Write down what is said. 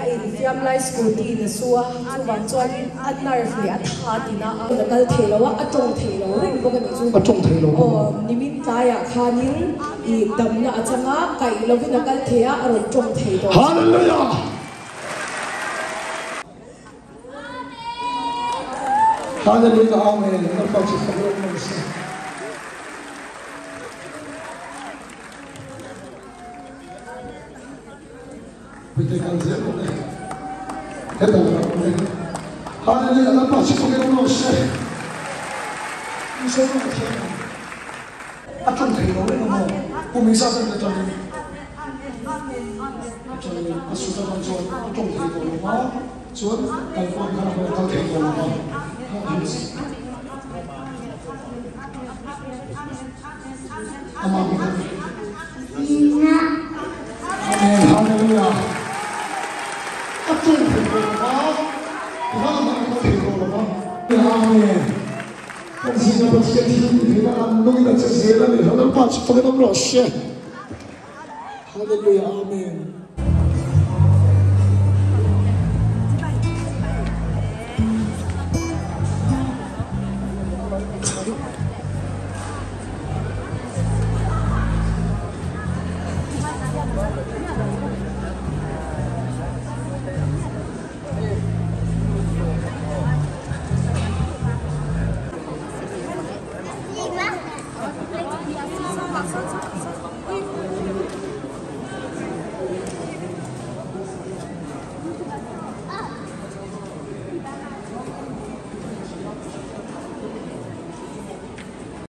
A infiam lai scooty in a su a, chuvang chuanin a nerve leh a tha tina a a kal thei lo a, a tawng thei lo reng bawk a nih chu. A tawng thei lo bawk a. Aw, nimin tlaiah khanin ih damna a chang a, kaih lovin a kal thei a, a rawn tawng thei tawh. Hallelujah! Hallelujah Amen Lalpa chu fak rawh mai se. Puite kal zel rawh le. Heta la rawh le. Hallelujah Lalpa chu fak rawh se. Isua rawh thiam ang. A tawng thei lo reng a maw? Kum engzat zat nge tawngin? A tawngin a sut avang chuan a tawng thei tawh lo va, chuan kal pawh khan a rawn kal thei tawh lo va. Amah mi kha. Amen Hallelujah. A tawng thei tawh lo va, tikhan a rawn kal thei tawh lo va. Amen. Kan zinga Pathian thil tih theihna an nungin a che zel a ni. Lalpa chu fakin awm rawh se. Hallelujah Amen.